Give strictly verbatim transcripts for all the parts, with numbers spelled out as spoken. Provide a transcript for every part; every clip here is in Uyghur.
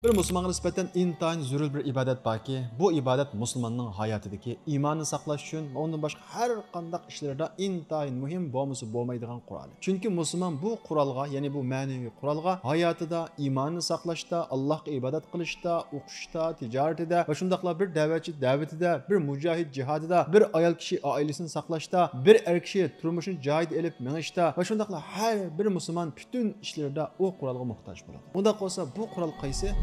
بىر مۇسۇلمانغا نىسبەتەن ئىنتايىن زۆرۈر بىر ئىبادەت باركى، بۇ ئىبادەت مۇسۇلماننىڭ ھاياتىدىكى ئىمانىنى ساقلاش ئۈچۈن ۋە ئۇندىن باشقا ھەر قانداق ئىشلىرىدا ئىنتايىن مۇھىم، بولمىسا بولمايدىغان قورالى. چۈنكى مۇسۇلمان بۇ قورالغا، يەنى بۇ مەنىۋى قورالغا ھاياتىدا، ئىمانىنى ساقلاشتا، ئاللاھقا ئىبادەت قىلىشتا، ئوقۇشتا، تىجارىتىدە ۋە شۇنداقلا بىر دەۋەتچى دەۋىتىدە، بىر مۇجاھىد جىھادىدا، بىر ئايال كىشى ئائىلىسىنى ساقلاشتا، بىر ئەر كىشى تۇرمۇشىنى جايىدا ئېلىپ مېڭىشتا ۋە شۇنداقلا ھەر بىر مۇسۇلمان پۈتۈن ئىشلىرىدا ئۇ قورالغا موھتاج بولىدۇ. ئۇنداق بولسا، بۇ قورال قايسى؟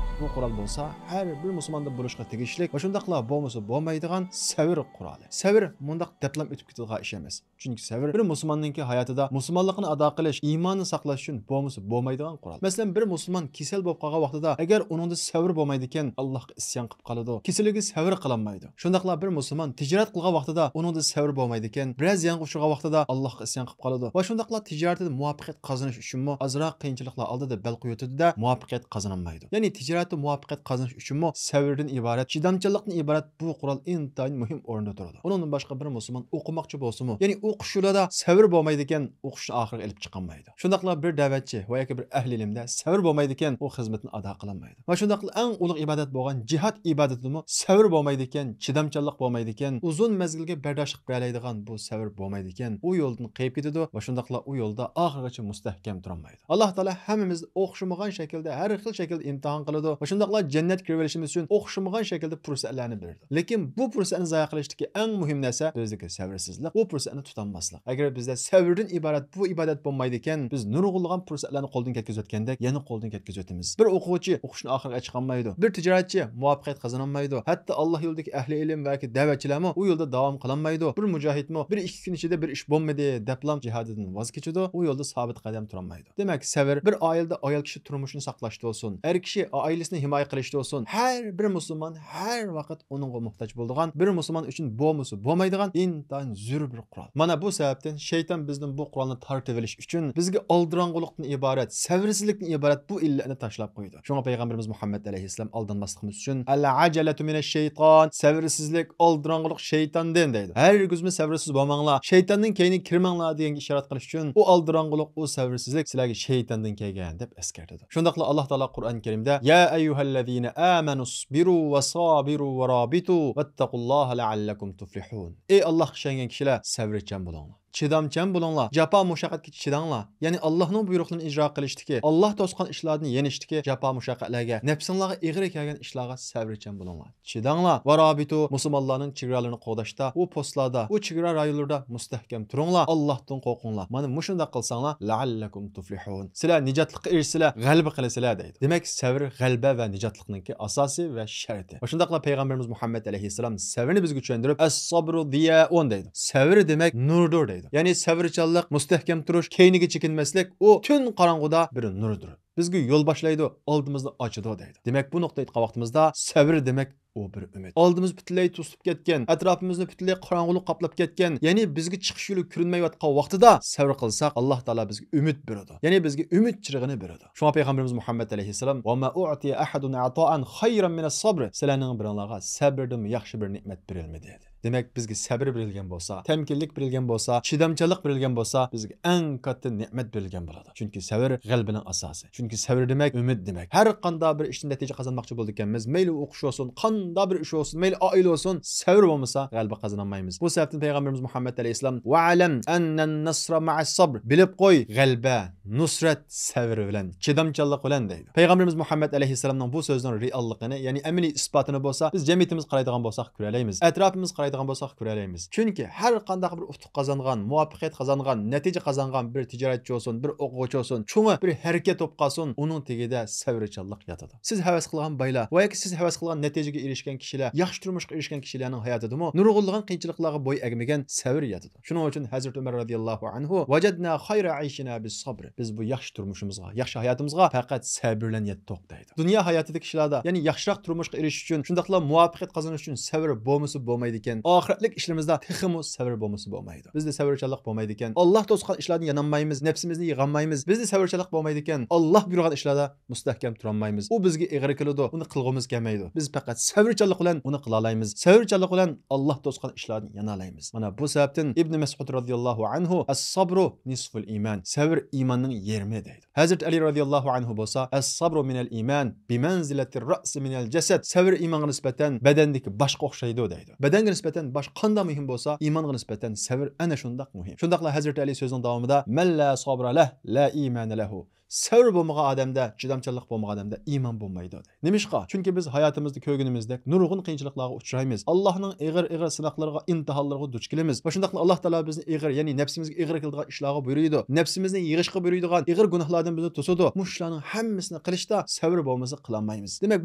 بۇ قورال بولسا ھەر بىر مۇسۇلماندا بولۇشقا تېگىشلىك ۋە شۇنداقلا بولمىسا بولمايدىغان سەۋر قورالى. سەۋر مۇنداق دەپلا ئۆتۈپ كېتىدىغان ئىش ئەمەس. چۈنكى سەۋر بىر مۇسۇلماننىڭكى ھاياتىدا مۇسۇلمانلىقىنى ئادا قىلىش، ئىمانىنى ساقلاش ئۈچۈن بولمىسا بولمايدىغان قورال. مەسىلەن، بىر مۇسۇلمان كېسەل بولۇپ قالغان ۋاقتىدا، ئەگەر ئۇنىڭدا سەۋر بولمايدىكەن، ئاللاھقا ئىسيان قىلىپ قالىدۇ. كېسىلىگە سەۋر قىلالمايدۇ. شۇنداقلا بىر مۇسۇلمان تىجارەت قىلغان ۋاقتىدا ئۇنىڭدا سەۋر بولمايدىكەن، بىرەر زىيانغا ئۇچرىغان ۋاقتىدا ئاللاھقا ئىسيان قىلىپ قالىدۇ. ۋە شۇنداقلا تىجارىتىدە مۇۋەپپەقىيەت قازىنىش ئۈچۈنمۇ ئازراق قىيىنچىلىقلار ئالدىدا بەل قويۇۋېتىدۇ-دە، مۇۋەپپەقىيەت قازىنالمايدۇ. يەنى تىجارەتتە مۇۋەپپەقىيەت قازىنىش ئۈچۈنمۇ سەۋردىن ئىبارەت، چىدامچانلىقتىن ئىبارەت بۇ قورال ئىنتايىن مۇھىم ئورۇندا تۇرىدۇ. ئۇنىڭدىن باشقا بىر مۇسۇلمان ئوقۇماقچى بولسىمۇ، يەنى ئوقۇش يولىدا سەۋر بولمايدىكەن، ئوقۇشنى ئاخىرىغا ئېلىپ چىقالمايدۇ. شۇنداقلا بىر دەۋەتچى ۋە ياكى بىر ئەھلى ئىلىمدە سەۋر بولمايدىكەن، ئۇ خىزمىتىنى ئادا قىلالمايدۇ. ۋە شۇنداقلا ئەڭ ئۇلۇغ ئىبادەت بولغان جىھاد ئىبادىتىدىمۇ سەۋر بولمايدىكەن، چىدامچانلىق بولمايدىكەن، ئۇزۇن مەزگىلگە بەرداشلىق بېرەلەيدىغان بۇ سەۋر بولمايدىكەن، ئۇ يولدىن قېيىپ كېتىدۇ ۋە شۇنداقلا ئۇ يولدا ئاخىرغىچە مۇستەھكەم تۇرالمايدۇ. ئاللاھ تائالا ھەممىمىزنى ئوخشىمىغان شەكىلدە، ھەر خىل شەكىلدە ئىمتىھان قىلىدۇ ۋە شۇنداقلا جەننەتكە كىرىۋېلىشىمىز ئۈچۈن ئوخشىمىغان شەكىلدە پۇرسەتلەرنى بېرىدۇ. لېكىن بۇ پۇرسەتنى زايە قىلىشتىكى ئەڭ مۇھىم نەرسە بىزدىكى سەۋرسىزلىك، بۇ پۇرسەتنى تۇتالماسلىق. ئەگەر بىزدە سەۋردىن ئىبارەت بۇ ئىبادەت بولمايدىكەن، بىز نۇرغۇنلىغان پۇرسەتلەرنى قولدىن كەتكۈزۈۋەتكەندەك يەنە قولدىن كەتكۈزۈۋېتىمىز. بىر ئوقۇغۇچى ئوقۇشنى ئاخىرىغا چىقالمايدۇ. بىر تىجارەتچى مۇۋەپپەقىيەت قازىنالمايدۇ. ھەتتا ئاللاھ يولىدىكى ئەھلى ئىلىم ۋە دەۋەتچىلەرمۇ ئۇ يولدا داۋام قىلالمايدۇ. بىر مۇجاھىدمۇ بىر ئىككى كۈن ئىچىدە بىر ئىش بولمىدى دەپلا جىھادىدىن ۋاز كېچىدۇ، ئۇ يولدا سابىت قەدەم تۇرالمايدۇ. دېمەك، سەۋر بىر ئائىلىدە ئايال كىشى تۇرمۇشىنى ساقلاشتا بولسۇن، ئەر كىشى ئائىلىسىنى ھىمايە قىلىشتا بولسۇن، ھەر بىر مۇسۇلمان ھەر ۋاقىت ئۇنىڭغا موھتاج بولىدىغان، بىر مۇسۇلمان ئۈچۈن بولمىسا بولمايدىغان ئىنتايىن زۆرۈر بىر قورال. مانا بۇ سەۋەبتىن شەيتان بىزدىن بۇ قورالنى تارتىۋېلىش ئۈچۈن بىزگە ئالدىراڭغۇلۇقتىن ئىبارەت، سەۋرسىزلىكتىن ئىبارەت بۇ ئىللەتنى تاشلاپ قويىدۇ. شۇڭا پەيغەمبىرىمىز مۇھەممەد ئەلەيھىسسالام ئالدانماسلىقىمىز ئۈچۈن، «ئەل ئەجەلەتۇ مىنەش شەيتان»، سەۋرسىزلىك ئالدىراڭغۇلۇق شەيتاندىن دەيدۇ. ھەرگىزمۇ سەۋرسىز بولماڭلار، شەيتاننىڭ كەينىگە كىرمەڭلار دېگەنگە ئىشارەت قىلىش ئۈچۈن، ئۇ ئالدىراڭغۇلۇق، ئۇ سەۋرسىزلىك سىلەرگە شەيتاندىن كەلگەن دەپ ئەسكەرتىدۇ. شۇنداقلا ئاللاھ تائالا قۇرئان كەرىمدە، «يا أيها الذين آمنوا اصبروا وصابروا ورابطوا واتقوا الله لعلكم تفلحون». ئەي ئاللاھقا ئىشەنگەن كىشىلەر، سەۋرچان بولۇڭلار. چىدامچان بولۇڭلار، جاپا مۇشەققەتكە چىداڭلار. يەنى ئاللاھنىڭ بۇيرۇقلىرىنى ئىجرا قىلىشتىكى، ئاللاھ توسقان ئىشلاردىن يېنىشتىكى جاپا مۇشەققەتلەرگە، نەپسىڭلارغا ئېغىر كەلگەن ئىشلارغا سەۋرچان بولۇڭلار. چىداڭلار. ۋارابىتۇ، مۇسۇلمانلارنىڭ چېگرالىرىنى قوغداشتا، ئۇ پوستلاردا، ئۇ چېگرا رايونلىرىدا مۇستەھكەم تۇرۇڭلار، ئاللاھتىن قورقۇڭلار. مانا مۇشۇنداق قىلساڭلار، لەئەللەكۇم تۇفلىھۇن، سىلەر نىجاتلىققا ئېرىشىسىلەر، غەلىبە قىلىسىلەر دەيدۇ. دېمەك، سەۋر غەلىبە ۋە نىجاتلىقنىڭكى ئاساسى ۋە شەرتى. ۋە شۇنداقلا پەيغەمبىرىمىز مۇھەممەد ئەلەيھىسسالام سەۋرنى بىزگە چۈشەندۈرۈپ، «ئەس-سابرۇ زىيائۇن» دەيدۇ. سەۋر دېمەك نۇردۇر دەيدۇ. يەنى سەۋرچانلىق، مۇستەھكەم تۇرۇش، كەينىگە چېكىنمەسلىك، ئۇ تۈن قاراڭغۇدا بىر نۇردۇر. بىزگە يول باشلايدۇ، ئالدىمىزنى ئاچىدۇ دەيدۇ. دېمەك، بۇ نۇقتىدا ئېيتقان ۋاقتىمىزدا سەۋر دېمەك ئۇ بىر ئۈمىد. ئالدىمىز پۈتۈنلەي توسۇلۇپ كەتكەن، ئەتراپىمىزنى پۈتۈنلەي قاراڭغۇلۇق قاپلاپ كەتكەن، يەنى بىزگە چىقىش يولى كۆرۈنمەيۋاتقان ۋاقتىدا سەۋر قىلساق، ئاللاھ تائالا بىزگە ئۈمىد بېرىدۇ. يەنى بىزگە ئۈمىد چىرىغىنى بېرىدۇ. شۇڭا پەيغەمبىرىمىز مۇھەممەد ئەلەيھىسسالام، «وما أعطي أحد عطاء خيرا من الصبر»، سىلەرنىڭ بىرىڭلارغا سەۋردىنمۇ ياخشى بىر نېمەت بېرىلمىدى دېدى. دېمەك، بىزگە سەۋر بېرىلگەن بولسا، تەمكىنلىك بېرىلگەن بولسا، چىدامچانلىق بېرىلگەن بولسا، بىزگە ئەڭ كاتتا نېمەت بېرىلگەن بولىدۇ. چۈنكى سەۋر غەلىبىنىڭ ئاساسى. چۈنكى سەۋر دېمەك ئۈمىد دېمەك. ھەر قانداق بىر ئىشتىن نەتىجە قازانماقچى بولىدىكەنمىز، مەيلى ئوقۇش بولسۇن، قانداق بىر ئىش بولسۇن، مەيلى ئائىلە بولسۇن، سەۋر بولمىسا غەلىبە قازانالمايمىز. بۇ سەۋەبتىن پەيغەمبىرىمىز مۇھەممەد ئەلەيھىسسالام، «ۋەئلەم ئەننەن نەسرە مەئەس سەبر»، بىلىپ قوي، غەلىبە، نۇسرەت سەۋر بىلەن، چىدامچانلىق بىلەن دەيدۇ. پەيغەمبىرىمىز مۇھەممەد ئەلەيھىسسالامنىڭ بۇ سۆزىنىڭ رېئاللىقىنى، يەنى ئەمەلىي ئىسپاتىنى بولسا، بىز جەمئىيىتىمىزگە قارايدىغان بولساق كۆرەلەيمىز. ئەتراپىمىزغا قارايدىغان بولساق كۆرەلەيمىز. چۈنكى ھەر قانداق بىر ئۇتۇق قازانغان، مۇۋەپپەقىيەت قازانغان، نەتىجە قازانغان بىر تىجارەتچى بولسۇن، بىر ئوقۇغۇچى بولسۇن، چوڭى بىر ھەرىكەت بولۇپ قالسۇن، ئۇنىڭ تېگىدە سەۋرچانلىق ياتىدۇ. سىز ھەۋەس قىلغان بايلار ۋە ياكى سىز ھەۋەس قىلغان نەتىجىگە ئېرىشكەن كىشىلەر، ياخشى تۇرمۇشقا ئېرىشكەن كىشىلەرنىڭ ھاياتىدىمۇ نۇرغۇنلىغان قىيىنچىلىقلارغا بوي ئەگمىگەن سەۋر ياتىدۇ. شۇنىڭ ئۈچۈن ھەزرىتى ئۆمەر رەزىياللاھۇ ئەنھۇ، «ۋەجەدنا خەيرە ئەيشىنا بىس سەبر». بىز بۇ ياخشى تۇرمۇشىمىزغا، ياخشى ھاياتىمىزغا پەقەت سەۋر بىلەن يەتتۇق دەيدۇ. دۇنيا ھاياتىدىكى ئىشلاردا، يەنى ياخشىراق تۇرمۇشقا ئېرىشىش ئۈچۈن، شۇنداقلا مۇۋەپپەقىيەت قازىنىش ئۈچۈن سەۋر بولمىسا بولمايدىكەن. ئاخىرەتلىك ئىشلىرىمىزدا تېخىمۇ سەۋر بولمىسا بولمايدۇ. بىزدە سەۋرچانلىق بولمايدىكەن. ئاللا توسقان ئىشلاردىن يانالمايمىز، نەپسىمىزنى يىغالمايمىز. بىزدە سەۋرچانلىق بولمايدىكەن. ئاللا بۇيرۇغان ئىشلاردا مۇستەھكەم تۇرالمايمىز. ئۇ بىزگە ئېغىر كېلىدۇ، ئۇنى قىلغۇمىز كەلمەيدۇ. بىز پەقەت سەۋرچانلىق بىلەن ئۇنى قىلالايمىز. سەۋرچانلىق بىلەن ئاللا توسقان ئىشلاردىن يانالايمىز. مانا بۇ سەۋەبتىن ئىبن مەسئۇد رازىياللاھۇ ئەنھۇ، «ئەس-سەبرۇ نىسفۇل ئىمان»، سەۋر ئىماننىڭ يېرىمى دەيدۇ. ھەزرىتى ئەلى رازىياللاھۇ ئەنھۇ بولسا، «ئەس-سەبرۇ مىنەل ئىمان، بىمەنزىلەتىر رەئسى مىنەل جەسەد»، سەۋر ئىمانغا نىسبەتەن بەدەندىكى باشقا ئوخشايدۇ دەيدۇ. بەدەنگە نىسبەتەن باش قانداق مۇھىم بولسا، ئىمانغا نىسبەتەن سەۋر ئەنە شۇنداق مۇھىم. شۇنداقلا ھەزرىتى ئەلى سۆزىنىڭ داۋامىدا، «مەن لا سەبرە لەھ، لا ئىمانە لەھۇ»، سەۋر بولمىغان ئادەمدە، چىدامچانلىق بولمىغان ئادەمدە ئىمان بولمايدۇ دەيدۇ. نېمىشقا؟ چۈنكى بىز ھاياتىمىزدا كۆرگىنىمىزدەك نۇرغۇن قىيىنچىلىقلارغا ئۇچرايمىز. ئاللانىڭ ئېغىر، ئېغىر سىناقلىرىغا، ئىمتىھانلىرىغا دۇچ كېلىمىز. ۋە شۇنداقلا ئاللا تائالا بىزنى ئېغىر، يەنى نەپسىمىزگە ئېغىر كېلىدىغان ئىشلارغا بۇيرۇيدۇ. نەپسىمىزنى يىغىشقا بۇيرۇيدىغان ئېغىر گۇناھلاردىن بىزنى توسىدۇ. مۇشۇلارنىڭ ھەممىسىنى قىلىشتا سەۋر بولمىسا قىلالمايمىز. دېمەك،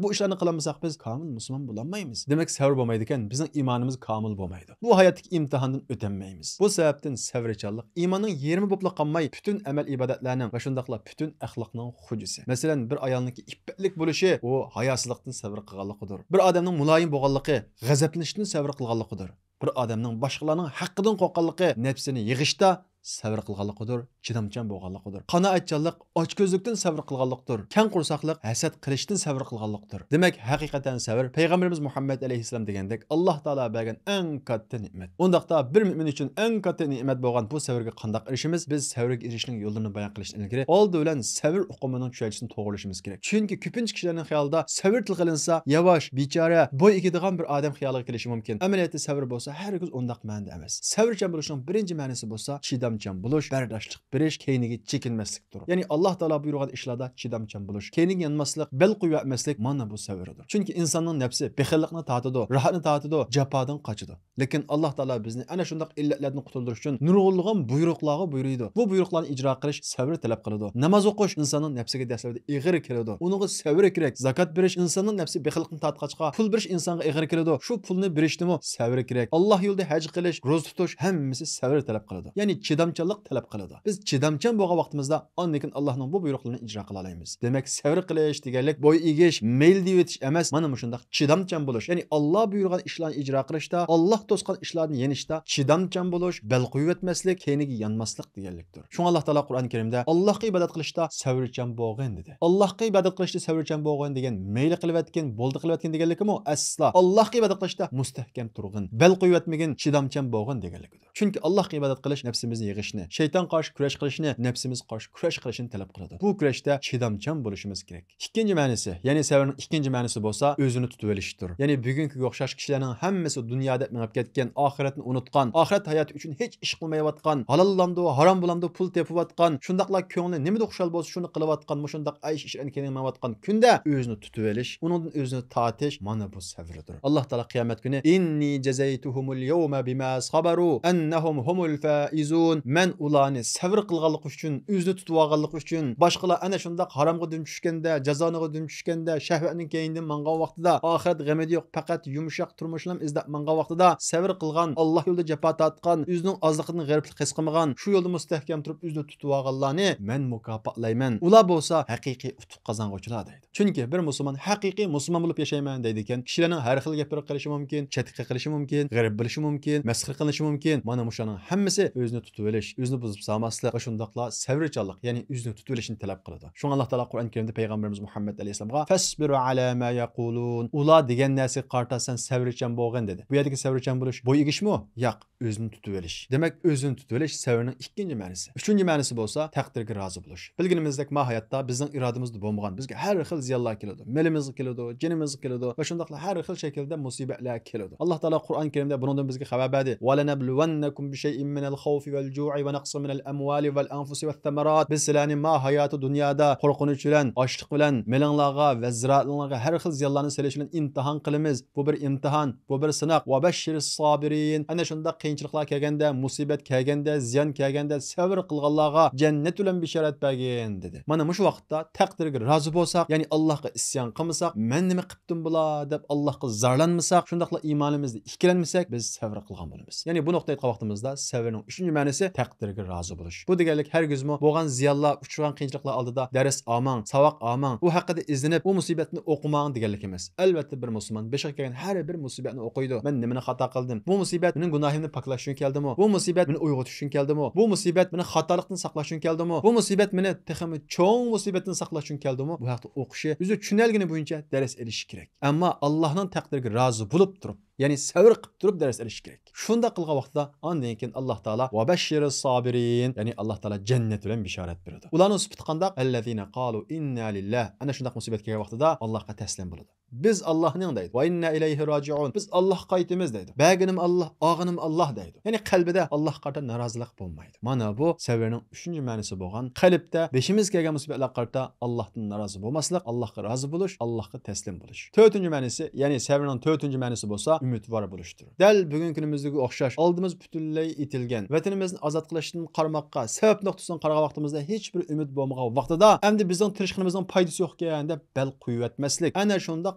بۇ ئىشلارنى قىلالمىساق، بىز كامىل مۇسۇلمان بولالمايمىز. دېمەك، سەۋر بولمايدىكەن، بىزنىڭ ئىمانىمىز كامىل بولمايدۇ. بۇ ھاياتتىكى ئىمتىھاندىن ئۆتەلمەيمىز. بۇ سەۋەبتىن سەۋرچانلىق ئىماننىڭ يېرىمى بولۇپلا قالماي، پۈتۈن ئەمەل ئىبادەتلەرنىڭ ۋە شۇنداقلا پۈتۈن ئەخلاقنىڭ خوجىسى. مەسىلەن، بىر ئايالنىڭكى ئىپپەتلىك بولۇشى، ئۇ ھاياسىزلىقتىن سەۋر قىلغانلىقىدۇر. بىر ئادەمنىڭ مۇلايىم بولغانلىقى، غەزەپلىنىشتىن سەۋر قىلغانلىقىدۇر. بىر ئادەمنىڭ باشقىلارنىڭ ھەققىدىن قورققانلىقى، نەپسىنى يىغىشتا سەۋر قىلغانلىقىدۇر، چىدامچان بولغانلىقىدۇر. قانائەتچانلىق ئاچكۆزلۈكتىن سەۋر قىلغانلىقتۇر. كەڭ قورساقلىق ھەسەت قىلىشتىن سەۋر قىلغانلىقتۇر. دېمەك، ھەقىقەتەن سەۋر پەيغەمبىرىمىز مۇھەممەد ئەلەيھىسسالام دېگەندەك ئاللا تائالا بەرگەن ئەڭ كاتتا نېمەت. ئۇنداقتا بىر مۆمىن ئۈچۈن ئەڭ كاتتا نېمەت بولغان بۇ سەۋرگە قانداق ئېرىشىمىز؟ بىز سەۋرگە ئېرىشىشنىڭ يوللىرىنى بايان قىلىشتىن ئىلگىرى ئالدى بىلەن سەۋر ئۇقۇمىنىڭ چۈشەنچىسىنى توغرىلىشىمىز كېرەك. چۈنكى كۆپىنچە كىشىلەرنىڭ خىيالىدا سەۋر تىلغا ئېلىنسا، ياۋاش، بىچارە، بوي ئېگىدىغان بىر ئادەم خىيالىغا كېلىشى مۇمكىن. ئەمەلىيەتتە سەۋر بولسا ھەرگىز ئۇنداق مەنىدە ئەمەس. سەۋرچان بولۇشنىڭ بىرىنچى مەنىسى بولسا چىدامچان بولۇش، بەرداشلىق بېرىش، كەينىگە چېكىنمەسلىكتۇر. يەنى ئاللا تائالا بۇيرۇغان ئىشلاردا چىدامچان بولۇش، كەينىگە يانماسلىق، بەل قويۇۋەتمەسلىك، مانا بۇ سەۋردۇر. چۈنكى ئىنساننىڭ نەپسى بىخىللىقنى تارتىدۇ، راھەتنى تارتىدۇ، جاپادىن قاچىدۇ. لېكىن ئاللا تائالا بىزنى ئەنە شۇنداق ئىللەتلەردىن قۇتۇلدۇرۇش ئۈچۈن نۇرغۇنلىغان بۇيرۇقلارغا بۇيرۇيدۇ. بۇ بۇيرۇقلارنى ئىجرا قىلىش سەۋر تەلەپ قىلىدۇ. ناماز ئوقۇش ئىنساننىڭ نەپسىگە دەسلەپتە ئېغىر كېلىدۇ. ئۇنىڭغا سەۋر كېرەك. زاكات بېرىش ئىنساننىڭ نەپسى بېخىللىقنى تارتقاچقا، پۇل بېرىش ئىنسانغا ئېغىر كېلىدۇ. شۇ پۇلنى بېرىشتىمۇ سەۋر كېرەك. ئاللا يولىدا ھەج قىلىش، روزا تۇتۇش ھەممىسى سەۋر تەلەپ قىلىدۇ. يەنى چىدامچانلىق تەلەپ قىلىدۇ. بىز چىدامچان بولغان ۋاقتىمىزدا ئاندىن كېيىن ئاللانىڭ بۇ بۇيرۇقلىرىنى ئىجرا قىلالايمىز. دېمەك، سەۋر قىلىش دېگەنلىك بوي ئېگىش، مەيلى دېيىۋېتىش ئەمەس، مانا مۇشۇنداق چىدامچان بولۇش. يەنى ئاللا بۇيرۇغان ئىشلارنى ئىجرا قىلىشتا، ئاللا توسقان ئىشلاردىن يېنىشتا چىدامچان بولۇش، بەل قويۇۋەتمەسلىك، كەينىگە يانماسلىق دېگەنلىكتۇر. شۇڭا ئاللا تائالا قۇرئان كەرىمدە، «ئاللاغا ئىبادەت قىلىشتا سەۋرچان بولغىن» دېدى. «ئاللاغا ئىبادەت قىلىشتا سەۋرچان بولغىن» دېگەن مەيلى قىلىۋەتكىن، بولدى قىلىۋەتكىن دېگەنلىكىمۇ ئەسلا. «ئاللاغا ئىبادەت قىلىشتا مۇستەھكەم تۇرغىن، بەل قويۇۋەتمىگىن، چىدامچان بولغىن» دېگەنلىكىدۇر. چۈنكى ئاللاھقا ئىبادەت قىلىش نەپسىمىزنى يىغىشنى، شەيتانغا قارشى كۈرەش قىلىشنى، نەپسىمىزگە قارشى كۈرەش قىلىشنى تەلەپ قىلىدۇ. بۇ كۈرەشتە چىدامچان بولۇشىمىز كېرەك. ئىككىنچى مەنىسى، يەنى سەۋرنىڭ ئىككىنچى مەنىسى بولسا ئۆزىنى تۇتۇۋېلىشتۇر. يەنى بۈگۈنكىگە ئوخشاش كىشىلەرنىڭ ھەممىسى دۇنيا دەپ مېڭىپ كەتكەن، ئاخىرەتنى ئۇنتقان، ئاخىرەت ھاياتى ئۈچۈن ھېچ ئىش قىلمايۋاتقان، ھالاللامدۇ، ھارام بولامدۇ پۇل تېپىۋاتقان، شۇنداقلا كۆڭلى نېمىدە خۇشال بولسا شۇنى قىلىۋاتقان، مۇشۇنداق ئەيش ئىشرەتكىنىگە مېڭىۋاتقان كۈندە ئۆزىنى تۇتۇۋېلىش، ئۇنىڭدىن ئۆزىنى تارتىش، مانا بۇ سەۋردۇر. ئاللاھ تائالا قىيامەت كۈنى، «ئىننى جەزەيتۇھۇمۇل يەۋمە بىما سەبەرۇ ئەننەھۇم ھۇمۇل فائىزۇن.» مەن ئۇلارنى سەۋر قىلغانلىقى ئۈچۈن، ئۆزىنى تۇتۇۋالغانلىقى ئۈچۈن، باشقىلار ئەنە شۇنداق ھارامغا دۈم چۈشكەندە، جازانىغا دۈم چۈشكەندە، شەھۋەتنىڭ كەينىدىن ماڭغان ۋاقتىدا، ئاخىرەت غېمىدە يوق، پەقەت يۇمشاق تۇرمۇشلا ئىزدەپ ماڭغان ۋاقتىدا، سەۋر قىلغان، ئاللاھ يولىدا جاپا تارتقان، ئۆزىنىڭ ئازلىقىدىن غېرىبلىق ھېس قىلمىغان، شۇ يولدا مۇستەھكەم تۇرۇپ ئۆزىنى تۇتۇۋالغانلارنى مەن مۇكاپاتلايمەن. ئۇلار بولسا ھەقىقىي ئۇتۇق قازانغۇچىلار دەيدۇ. چۈنكى بىر مۇسۇلمان ھەقىقىي مۇسۇلمان بولۇپ ياشايمەن دەيدىكەن، كىشىلەرنىڭ ھەر خىل گەپلىرى قىلىشى مۇمكىن، چەتكە قېقىلىشى مۇمكىن، غېرىب بولۇشى مۇمكىن، مەسخىرە قىلىنىشى مۇمكىن. مانا مۇشۇلارنىڭ ھەممىسى ئۆزىنى تۇتۇۋېلىش، ئۆزىنى بۇزۇپ سالماسلىق ۋە شۇنداقلا سەۋرچانلىق، يەنى ئۆزىنى تۇتۇۋېلىشنى تەلەپ قىلىدۇ. شۇڭا ئاللاھ تائالا قۇرئان كەرىمدە پەيغەمبىرىمىز مۇھەممەد ئەلەيھىسسالامغا، «فەسبىر ئەلا ما يەقۇلۇن»، ئۇلار دېگەن نەرسىگە قارىتا سەن سەۋرچان بولغىن دېدى. بۇ يەردىكى سەۋرچان بولۇش بوي ئېگىشمۇ؟ ياق. ئۆزىنى تۇتۇۋېلىش. دېمەك، ئۆزىنى تۇتۇۋېلىش سەۋرنىڭ ئىككىنچى مەنىسى. ئۈچىنچى مەنىسى بولسا تەقدىرگە رازى بولۇش. بىلگىنىمىزدەك، ما ھاياتتا بىزنىڭ ئىرادىمىزدە بولمىغان، بىزگە ھەر خىل زىيانلار كېلىدۇ. مېلىمىزغا كېلىدۇ، جېنىمىزغا كېلىدۇ ۋە شۇنداقلا ھەر خىل شەكىلدە مۇسىبەتلەر كېلىدۇ. ئاللاھ تائالا قۇرئان كەرىمدە بۇنىڭدىن بىزگە خەۋەر بەردى. «ۋەلەنەبلۇۋەننەكۇم بىشەيئىن مىنەل خەۋفى ۋەل جۇئى ۋە نەقسىن مىنەل ئەمۋالى ۋەل ئەنفۇسى ۋەس سەمەرات.» بىز سىلەرنى ما ھاياتى دۇنيادا قورقۇنچ بىلەن، ئاچلىق بىلەن، مېلىڭلارغا ۋە زىرائەتلىرىڭلارغا ھەر خىل زىيانلارنى سېلىش بىلەن ئىمتىھان قىلىمىز. بۇ بىر ئىمتىھان. بۇ بىر سىناق. «ۋە بەششىرىس سابىرىن.» ئەنە شۇنداق قىيىنچىلىقلار كەلگەندە، مۇسىبەت كەلگەندە، زىيان كەلگەندە سەۋر قىلغانلارغا جەننەت بىلەن بېشارەت بەرگىن، دېدى. مانا مۇشۇ ۋاقىتتا تەقدىرگە رازى بولساق، يەنى ئاللاھقا ئىسيان قىلمىساق، مەن نېمە قىپتىم بۇلا دەپ ئاللاھقا زارلانمىساق، شۇنداقلا ئىمانىمىزدا ئىككىلەنمىسەك، بىز سەۋر قىلغان بولىمىز. يەنى بۇ نۇقتىغا ئېيتقان ۋاقتىمىزدا سەۋرنىڭ ئۈچىنچى مەنىسى تەقدىرگە رازى بولۇش. بۇ دېگەنلىك ھەرگىزمۇ بولغان زىيانلار، ئۇچرىغان قىيىنچىلىقلار ئالدىدا دەرس ئالماڭ، ساۋاق ئالماڭ، ئۇ ھەققىدە ئىزدىنىپ، ئۇ مۇسىبەتنى ئوقۇماڭ دېگەنلىك ئەمەس. ئەلۋەتتە، بىر مۇسۇلمان بېشىغا كەلگەن ھەر بىر مۇسىبەتنى ئوقۇيدۇ. مەن نېمىنى خاتا قىلدىم؟ بۇ مۇسىبەت مېنىڭ گۇناھىمنى پاكلاش ئۈچۈن كەلدىمۇ؟ بۇ مۇسىبەت مېنى ئويغىتىش ئۈچۈن كەلدىمۇ؟ بۇ مۇسىبەت مېنى خاتالىقتىن ساقلاش ئۈچۈن كەلدىمۇ؟ بۇ مۇسىبەت مېنى تېخىمۇ چوڭ مۇسىبەتتىن ساقلاش ئۈچۈن كەلدىمۇ؟ بۇ ھەقتە ئوقۇشى، ئۆزى چۈشىنەلىگىنى بويىچە دەرس ئېلىشى كېرەك. ئەمما ئاللاھنىڭ تەقدىرىگە رازى بولۇپ تۇرۇپ، يەنى سەۋر قىلىپ تۇرۇپ دەرس ئېلىشى كېرەك. شۇنداق قىلغان ۋاقتىدا ئاندىن كېيىن ئاللاھ تائالا «ۋەبەششىرىس سابىرىن»، يەنى ئاللاھ تائالا جەننەت بىلەن بىشارەت بېرىدۇ. ئۇلارنىڭ سۈپىتى قانداق؟ «ئەللەزىنە قالۇ ئىننا لىللاھ». ئەنە شۇنداق مۇسىبەت كەلگەن ۋاقتىدا ئاللاھقا تەسلىم بولىدۇ. «بىز ئاللاھنىڭ» دەيدۇ. «ۋە ئىننا ئىلەيھى راجىئۇن. بىز ئاللاھقا قايتىمىز» دەيدۇ. «بەرگىنىم ئاللاھ، ئالغىنىم ئاللاھ» دەيدۇ. يەنى قەلبىدە ئاللاھقا قارىتا نارازىلىق بولمايدۇ. مانا بۇ سەۋرنىڭ ئۈچىنچى مەنىسى بولغان، قەلبتە بېشىمىزغا كەلگەن مۇسىبەتلەرگە قارىتا ئاللاھتىن نارازى بولماسلىق، ئاللاھقا رازى بولۇش، ئاللاھقا تەسلىم بولۇش. تۆتىنچى مەنىسى، يەنى سەۋرنىڭ تۆتىنچى مەنىسى بولسا ئۈمىدۋار بولۇشتۇر. دەل بۈگۈنكى كۈنىمىزدىكىگە ئوخشاش، ئالدىمىز پۈتۈنلەي ئېتىلگەن، ۋەتىنىمىزنى ئازاد قىلىشتىن قارىماققا، سەۋەب نۇقتىسىدىن قارىغان ۋاقتىمىزدا ھېچبىر ئۈمىد بولمىغان ۋاقتىدا، ئەمدى بىزنىڭ تىرىشقىنىمىزنىڭ پايدىسى يوقكەن دەپ بەل قويۇۋەتمەسلىك. ئەنە شۇنداق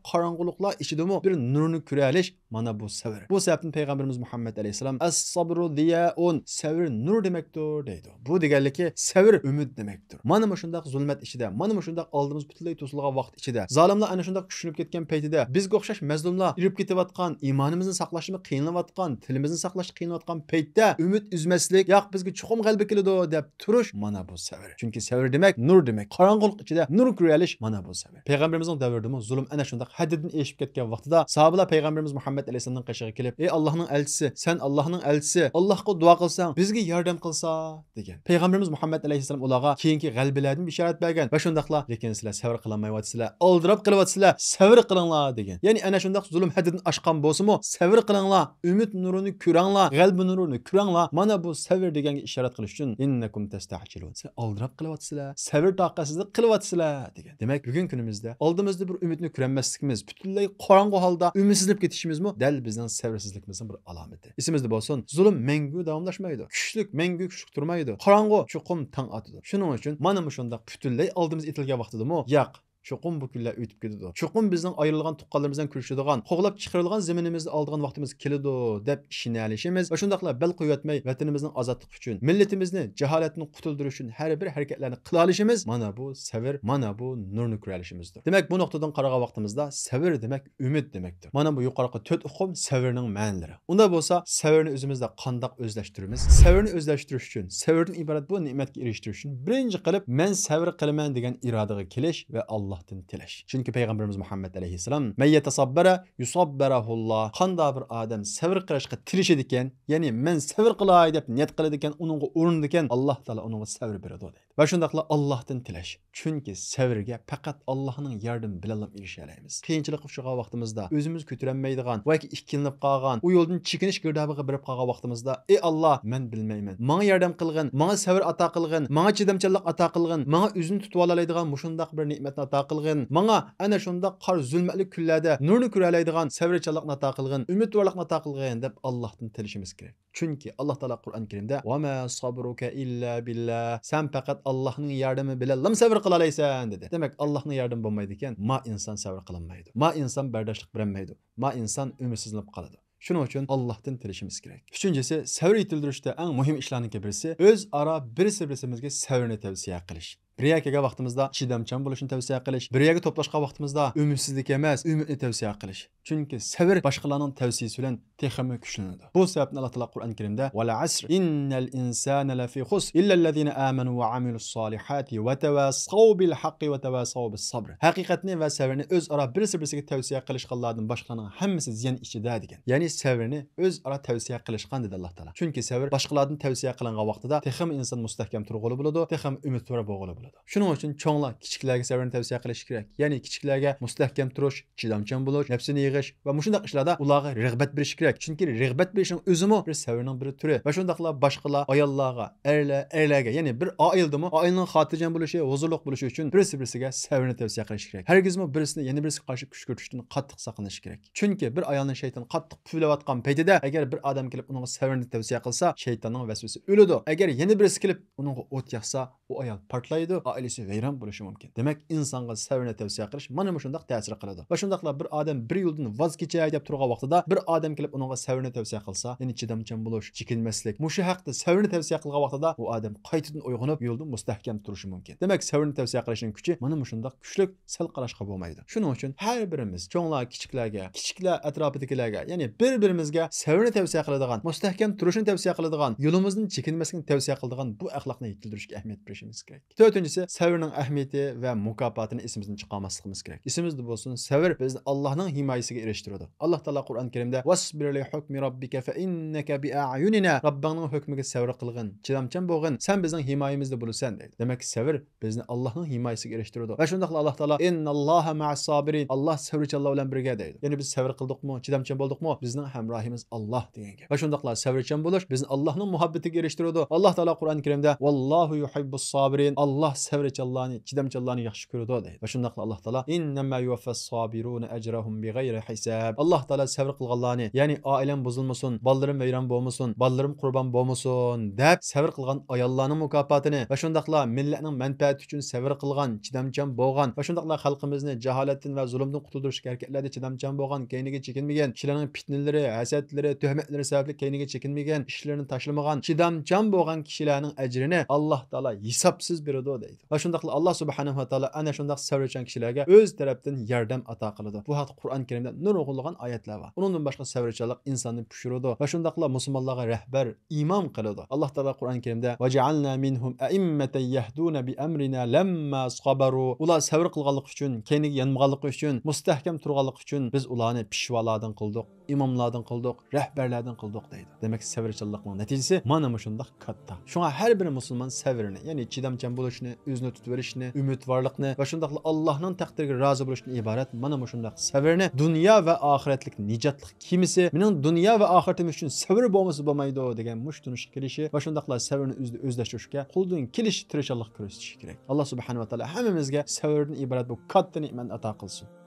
قاراڭغۇلۇقلار ئىچىدىمۇ بىر نۇرنى كۆرەلىش، مانا بۇ سەۋر. بۇ سەۋەبتىن پەيغەمبىرىمىز مۇھەممەد ئەلەيھىسسالام «ئەس-سابرۇ زىيائۇن»، سەۋر نۇر دېمەكتۇر دەيدۇ. بۇ دېگەنلىكى سەۋر ئۈمىد دېمەكتۇر. مانا مۇشۇنداق زۇلمەت ئىچىدە، مانا مۇشۇنداق ئالدىمىز پۈتۈنلەي توسۇلغان ۋاقىت ئىچىدە، زالىملار ئەنە شۇنداق كۈچلىنىپ كەتكەن پەيتىدە، بىزگە ئوخشاش مەزلۇملار ئېرىپ كېتىۋاتقان، ئىمانىمىزنى ساقلاشمۇ قىينىلىۋاتقان، تىلىمىزنى ساقلاشتا قىينىلىۋاتقان پەيتتە ئۈمىد ئۈزمەسلىك، ياق، بىزگە چوقۇم غەلىبە كېلىدۇ دەپ تۇرۇش، مانا بۇ سەۋر. چۈنكى سەۋر دېمەك نۇر دېمەك. قاراڭغۇلۇق ئىچىدە نۇر كۆرەلىش، مانا بۇ سەۋر. پەيغەمبىرىمىزنىڭ دەۋرىدىمۇ زۇلۇم ئەنە شۇنداق ھەددىدىن ئېشىپ كەتكەن ۋاقتىدا، ساھابىلار پەيغەمبىرىمىز مۇھەممەد ئەلەيھىسسالامنىڭ قېشىغا كېلىپ، «ئەي ئاللاھنىڭ ئەلچىسى، سەن ئاللاھنىڭ ئەلچىسى، ئاللاھقا دۇئا قىلساڭ، بىزگە ياردەم قىلسا» دېگەن. پەيغەمبىرىمىز مۇھەممەد ئەلەيھىسسالام ئۇلارغا كېيىنكى غەلىبىلەردىن بېشارەت بەرگەن ۋە شۇنداقلا، «لېكىن سىلەر سەۋر قىلالمايۋاتىسىلەر، ئالدىراپ قېلىۋاتىسىلەر، سەۋر قىلىڭلار» دېگەن. يەنى ئەنە شۇنداق زۇلۇم ھەددىدىن ئاشقان بولسىمۇ، «سەۋر قىلىڭلار، ئۈمىد نۇرىنى كۆرۈڭلار، غەلىبە نۇرىنى كۆرۈڭلار، مانا بۇ سەۋر» دېگەنگە ئىشارەت قىلىش ئۈچۈن، «ئىننەكۇم تەستەئجىلۇن، سىلەر ئالدىراپ قېلىۋاتىسىلەر، سەۋر تاقەتسىزلىك قىلىۋاتىسىلەر» دېگەن. دېمەك، بۈگۈنكى كۈنىمىزدە ئالدىمىزدا بىر ئۈمىدنى كۆرەلمەسلىكىمىز، پۈتۈنلەي قاراڭغۇ ھالدا ئۈمىدسىزلىنىپ كېتىشىمىزمۇ دەل بىزنىڭ سەۋرسىزلىكىمىزنىڭ بىر ئالامىتى. ئېسىمىزدە بولسۇن، زۇلۇم مەڭگۈ داۋاملاشمايدۇ. كۈچلۈك مەڭگۈ كۈچلۈك تۇرمايدۇ. قاراڭغۇ چوقۇم تاڭ ئاتىدۇ. شۇنىڭ ئۈچۈن مانا مۇشۇنداق پۈتۈنلەي ئالدىمىز ئېتىلگەن ۋاقتىدىمۇ، ياق، چوقۇم بۇ كۈنلەر ئۆتۈپ كېتىدۇ. چوقۇم بىزنىڭ ئايرىلغان تۇغقانلىرىمىز بىلەن كۆرۈشىدىغان، قوغلاپ چىقىرىلغان زېمىنىمىزنى ئالىدىغان ۋاقتىمىز كېلىدۇ، دەپ ئىشىنەلىشىمىز ۋە شۇنداقلا بەل قويۇۋەتمەي، ۋەتىنىمىزنىڭ ئازادلىقى ئۈچۈن، مىللىتىمىزنى جاھالەتتىن قۇتۇلدۇرۇش ئۈچۈن ھەر بىر ھەرىكەتلەرنى قىلالىشىمىز، مانا بۇ سەۋر، مانا بۇ نۇرنى كۆرەلىشىمىزدۇر. دېمەك، بۇ نۇقتىدىن قارىغان ۋاقتىمىزدا سەۋر دېمەك ئۈمىد دېمەكتۇر. مانا بۇ يۇقىرىقى تۆت ئۇقۇم سەۋرنىڭ مەنىلىرى. ئۇنداق بولسا، سەۋرنى ئۆزىمىزدە قانداق ئۆزلەشتۈرىمىز؟ سەۋرنى ئۆزلەشتۈرۈش ئۈچۈن، سەۋردىن ئىبارەت بۇ نېمەتكە ئېرىشتۈرۈش ئۈچۈن بىرىنچى قىلىپ، «مەن سەۋر قىلىمەن» دېگەن ئىرادىگە كېلىش ۋە ئاللاھتىن تىلەش. چۈنكى پەيغەمبىرىمىز مۇھەممەد ئەلەيھىسسالام، «مەن يەتەساببەرە يۇساببەرەھۇللاھ»، قانداق بىر ئادەم سەۋر قىلىشقا تىرىشىدىكەن، يەنى «مەن سەۋر قىلاي» دەپ نىيەت قىلىدىكەن، ئۇنىڭغا ئۇرۇنىدىكەن، ئاللاھ تائالا ئۇنىڭغا سەۋر بېرىدۇ دەيدۇ. ۋە شۇنداقلا ئاللاھتىن تىلەش. چۈنكى سەۋرگە پەقەت ئاللاھنىڭ ياردىمى بىلەنلا ئېرىشەلەيمىز. قىيىنچىلىققا ئۇچرىغان ۋاقتىمىزدا، ئۆزىمىز كۆتۈرەلمەيدىغان ۋە ئىككىلىنىپ قالغان، ئۇ يولدىن چېكىنىش گىردابىغا بېرىپ قالغان ۋاقتىمىزدا، «ئى ئاللاھ، مەن بىلمەيمەن. ماڭا ياردەم قىلغىن، ماڭا سەۋر ئاتا قىلغىن، ماڭا چىدامچانلىق ئاتا قىلغىن، ماڭا ئۆزىنى تۇتۇۋالالايدىغان مۇشۇنداق بىر نېمەتنى ئاتا قىلغىن، ماڭا ئەنە شۇنداق قار زۇلمەتلىك كۈنلەردە نۇرنى كۆرەلەيدىغان سەۋرچانلىقنى ئاتا قىلغىن، ئۈمىدۋارلىقنى ئاتا قىلغىن» دەپ ئاللاھتىن تىلىشىمىز كېرەك. چۈنكى ئاللاھ تائالا قۇرئان كەرىمدە، «ۋە مە سەبرۇكە ئىللا بىللاھ»، «سەن پەقەت ئاللاھنىڭ ياردىمى بىلەنلا سەۋر قىلالايسەن» دېدى. دېمەك، ئاللاھنىڭ ياردىمى بولمايدىكەن، ما ئىنسان سەۋر قىلالمايدۇ. ما ئىنسان بەرداشلىق بېرەلمەيدۇ. ما ئىنسان ئۈمىدسىزلىنىپ قالىدۇ. شۇنىڭ ئۈچۈن ئاللاھتىن تىلىشىمىز كېرەك. ئۈچىنچىسى، سەۋر يېتىلدۈرۈشتە ئەڭ مۇھىم ئىشلارنىڭكى بىرسى، ئۆزئارا بىرسى بىرسىمىزگە سەۋرنى تەۋسىيە قىلىش. بىر يەرگە كەلگەن ۋاقتىمىزدا چىدامچان بولۇشنى تەۋسىيە قىلىش، بىر يەرگە توپلاشقان ۋاقتىمىزدا ئۈمىدسىزلىك ئەمەس، ئۈمىدنى تەۋسىيە قىلىش. چۈنكى سەۋر باشقىلارنىڭ تەۋسىيىسى بىلەن تېخىمۇ كۈچلىنىدۇ. بۇ سەۋەبتىن ئاللاھ تائالا قۇرئان كەرىمدە، «ۋەل ئەسر، ئىننەل ئىنسانە لەفى خۇسر، ئىللەللەزىنە ئامەنۇ ۋە ئامىلۇس سالىھاتى ۋە تەۋاسەۋ بىل ھەققى ۋە تەۋاسەۋ بىس سەبر.» ھەقىقەتنى ۋە سەۋرنى ئۆزئارا بىرسى بىرسىگە تەۋسىيە قىلىشقانلاردىن باشقىلارنىڭ ھەممىسى زىيان ئىچىدە دېگەن. يەنى سەۋرنى ئۆزئارا تەۋسىيە قىلىشقان دېدى ئاللاھ تائالا. چۈنكى سەۋر باشقىلاردىن تەۋسىيە قىلىنغان ۋاقتىدا تېخىمۇ ئىنسان مۇستەھكەم تۇرغىلى بولىدۇ، تېخىمۇ ئۈمىدۋار بولغىلى بولىدۇ. شۇنىڭ ئۈچۈن چوڭلار كىچىكلەرگە سەۋرنى تەۋسىيە قىلىشى كېرەك. يەنى كىچىكلەرگە مۇستەھكەم تۇرۇش، چىدامچان بولۇش، نەپسىنى يىغىش ۋە مۇشۇنداق ئىشلاردا ئۇلارغا رىغبەت بېرىشى كېرەك. چۈنكى رىغبەت بېرىشنىڭ ئۆزىمۇ بىر سەۋرنىڭ بىر تۈرى. ۋە شۇنداقلا باشقىلار ئاياللارغا، ئەرلەر ئەرلەرگە، يەنى بىر ئائىلىدىمۇ ئائىلىنىڭ خاتىرجەم بولۇشى، ھۇزۇرلۇق بولۇشى ئۈچۈن بىرسى بىرسىگە سەۋرنى تەۋسىيە قىلىشى كېرەك. ھەرگىزمۇ بىرسىنى يەنە بىرسىگە قارشى كۈشكۈرتۈشتىن قاتتىق ساقلىنىشى كېرەك. چۈنكى بىر ئايالنى شەيتان قاتتىق پۈۋلەۋاتقان پەيتىدە، ئەگەر بىر ئادەم كېلىپ ئۇنىڭغا سەۋرنى تەۋسىيە قىلسا، شەيتاننىڭ ۋەسۋىسىسى ئۆلىدۇ. ئەگەر يەنە بىرسى كېلىپ ئۇنىڭغا ئوت ياقسا، ئۇ ئايال پارتلايدۇ. ئائىلىسى ۋەيران بولۇشى مۇمكىن. دېمەك، ئىنسانغا سەۋرنى تەۋسىيە قىلىش مانا مۇشۇنداق تەسىر قىلىدۇ. ۋە شۇنداقلا بىر ئادەم بىر يولدىن ۋاز كېچەي دەپ تۇرغان ۋاقتىدا بىر ئادەم كېلىپ ئۇنىڭغا سەۋرنى تەۋسىيە قىلسا، يەنى چىدامچان بولۇش، چېكىنمەسلىك، مۇشۇ ھەقتە سەۋرنى تەۋسىيە قىلغان ۋاقتىدا ئۇ ئادەم قايتىدىن ئويغىنىپ، يولدا مۇستەھكەم تۇرۇشى مۇمكىن. دېمەك، سەۋرنى تەۋسىيە قىلىشنىڭ كۈچى مانا مۇشۇنداق كۈچلۈك، سەل قاراشقا بولمايدۇ. شۇنىڭ ئۈچۈن ھەر بىرىمىز چوڭلار كىچىكلەرگە، كىچىكلەر ئەتراپىدىكىلەرگە، يەنى بىر-بىرىمىزگە سەۋرنى تەۋسىيە قىلىدىغان، مۇستەھكەم تۇرۇشنى تەۋسىيە قىلىدىغان، يولىمىزدىن چېكىنمەسلىكنى تەۋسىيە قىلىدىغان بۇ ئەخلاقنى يېتىلدۈرۈشكە ئەھمىيەت بېرىشىمىز كېرەك. تۆتىنچىسى، سەۋرنىڭ ئەھمىيىتى ۋە مۇكاپاتىنى ئېسىمىزدىن چىقارماسلىقىمىز كېرەك. ئېسىمىزدە بولسۇن، سەۋر بىزنى ئاللاھنىڭ ھىمايىسىگە ئېرىشتۈرىدۇ. ئاللاھ تائالا قۇرئان كەرىمدە، «ۋەسبىر لىھۇكمى رەببىكە فەئىننەكە بىئەئيۇنىنا»، رەببىڭنىڭ ھۆكمىگە سەۋر قىلغىن، چىدامچان بولغىن، سەن بىزنىڭ ھىمايىمىزدە بولىسەن، دەيدۇ. دېمەك، سەۋر بىزنى ئاللاھنىڭ ھىمايىسىگە ئېرىشتۈرىدۇ. ۋە شۇنداقلا ئاللاھ تائالا، «ئىنناللاھە مەئەس سابىرىن»، ئاللاھ سەۋرچانلار بىلەن بىرگە، دەيدۇ. يەنى بىز سەۋر قىلدۇقمۇ، چىدامچان بولدۇقمۇ، بىزنىڭ ھەمراھىمىز ئاللاھ دېگەن گەپ. ۋە شۇنداقلا سەۋرچان بولۇش بىزنى ئاللاھنىڭ مۇھەببىتىگە ئېرىشتۈرىدۇ. ئاللاھ تائالا قۇرئان كەرىمدە، «ۋاللاھۇ يۇھىببۇس سابىرىن»، ئاللاھ سەۋرچانلارنى، چىدامچانلارنى ياخشى كۆرىدۇ، دەيدۇ. ۋە شۇنداقلا ئاللاھ تائالا، «ئىننەمە يۇۋەففەس سابىرۇنە ئەجرەھۇم بىغەيرى ھىساب»، ئاللاھ تائالا سەۋر قىلغانلارنى، يەنى ئائىلەم بۇزۇلمىسۇن، بالىلىرىم ۋەيران بولمىسۇن، بالىلىرىم قۇربان بولمىسۇن، دەپ سەۋر قىلغان ئاياللارنىڭ مۇكاپاتىنى ۋە شۇنداقلا مىللەتنىڭ مەنپەئەتى ئۈچۈن سەۋر قىلغان، چىدامچان بولغان ۋە شۇنداقلا خەلقىمىزنى جاھالەتتىن ۋە زۇلۇمدىن قۇتۇلدۇرۇشقا ھەرىكەتلەردە چىدامچان بولغان، كەينىگە چېكىنمىگەن، كىشىلەرنىڭ پىتنىلىرى، ھەسەتلىرى، تۆھمەتلىرى سەۋەبلىك كەينىگە چېكىنمىگەن، ئىشلىرىنى تاشلىمىغان، چىدامچان بولغان كىشىلەرنىڭ ئەجرىنى ئاللاھ تائالا ھېسابسىز بېرىدۇ، دەيدۇ. ۋە شۇنداقلا ئاللاھ سۇبھانەھۇ ۋە تائالا ئەنە شۇنداق سەۋرچان كىشىلەرگە ئۆز تەرەپتىن ياردەم ئاتا قىلىدۇ. بۇ ھەقتە قۇرئان كەرىمدە نۇرغۇنلىغان ئايەتلەر بار. ئۇنىڭدىن باشقا سەۋرچانلىق ئىنساننى پىشۇرىدۇ ۋە شۇنداقلا مۇسۇلمانلارغا رەھبەر، ئىمام قىلىدۇ. ئاللاھ تائالا قۇرئان كەرىمدە، «ۋەجەئەلنا مىنھۇم ئەئىممەتەن يەھدۇنە بىئەمرىنا لەمما سابەرۇ»، ئۇلار سەۋر قىلغانلىقى ئۈچۈن، كەينىگە يانمىغانلىقى ئۈچۈن، مۇستەھكەم تۇرغانلىقى ئۈچۈن بىز ئۇلارنى پىشۋالاردىن قىلدۇق، ئىماملاردىن قىلدۇق، رەھبەرلەردىن قىلدۇق، دەيدۇ. دېمەك، سەۋرچانلىقنىڭ نەتىجىسى مانا مۇشۇنداق كاتتا. شۇڭا ھەر بىر مۇسۇلمان سەۋرنى، يەنى چىدامچان بولۇشنى، ئۆزىنى تۇتۇۋېلىشنى، ئۈمىدۋارلىقنى ۋە شۇنداقلا ئاللاھنىڭ تەقدىرىگە رازى بولۇشتىن ئىبارەت مانا مۇشۇنداق سەۋرنى دۇنيا ۋە ئاخىرەتلىك نىجاتلىق كېمىسى، مېنىڭ دۇنيا ۋە ئاخىرىتىم ئۈچۈن سەۋر بولمىسا بولمايدۇ، دېگەن مۇشۇ تونۇشقا كېلىشى ۋە شۇنداقلا سەۋرنى ئۆزىدە ئۆزلەشتۈرۈشكە قولىدىن كېلىشىچە تىرىشچانلىق كۆرسىتىشى كېرەك. ئاللاھ سۇبھانەھۇ ۋە تائالا ھەممىمىزگە سەۋردىن ئىبارەت بۇ كاتتا نېمەتنى ئاتا قىلسۇن.